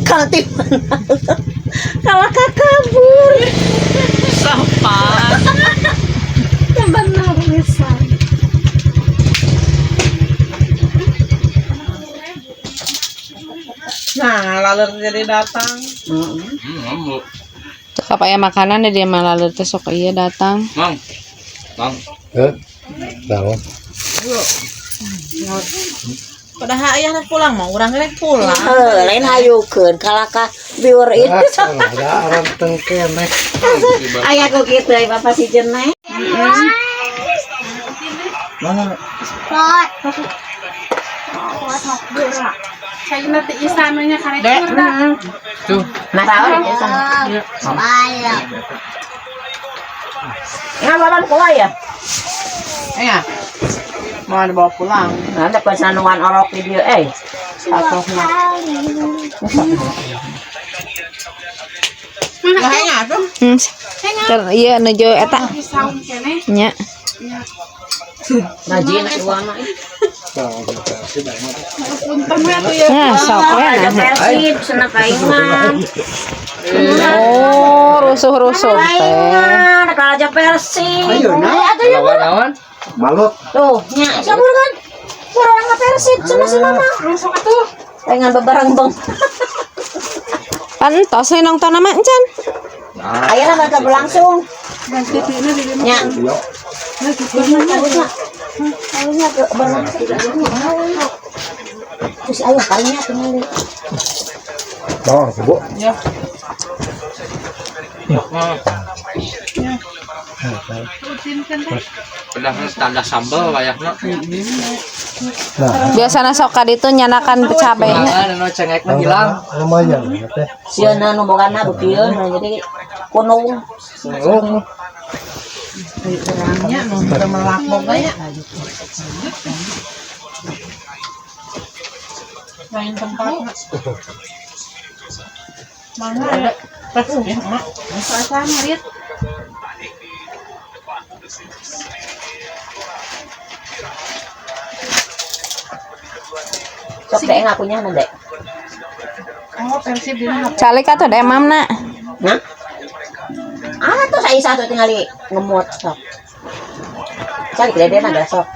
Kalau ti mana? Kalau kabur. Sapan. Benar bisa. Nah, laler jadi datang. Hmm, Sok aya makanan dia malah teh sok iya datang. Mang. Mang. Eh, naon? Padahal ayahna pulang mah urang rek pulang. Heuh, lain hayukeun kalaka biur itu. Ah, ada orang tengkenek. Aya ku kitu ai bapak si jeneh. Mana? Dek, Tuh. Nah, saon Ngawalan kowe ya? Iya. Mau dibawa pulang. Nah, ada pesanuan orok di dieu eh. Atohna. Nah, nya tuh. Ter iya nuju eta. Nya. Najin uangna. Nah, sok we Ada nah. Persib cenah ka aing mah. Oh, rusuh-rusuh Aing teh. mah rek aja Persib. Ayo, nah. Eh, atuh ya. Lawan-lawan. Malut. Tuh, nya sabur kan. Kurang ka Persib cenah si mama. Rusuh atuh. Pengen bebareng beng. Pantos we nonton nama encan. Nah, Ayeuna mah teu berlangsung. Nya. Iya. Harusnya ke berlangsung. Terus ayo palingnya tinggal. Bawang Bu. Ya. Udah tanda sambel wayahna. Nah, Biasana sok ka ditu nyanakan cabenya. Nah, anu cengek mah hilang. Lumayan ya teh. Sieuna nu bogana beukieun jadi kunung. Sulung. Orangnya nu teu melak boga ya. Lain tempat. Mana ada? Ya, Mak. Sok deh ngakunya nanti. Calik atuh da emamna. Nah. Ah, tuh saya satu tinggali ngemut sok. Cari gede ada sok.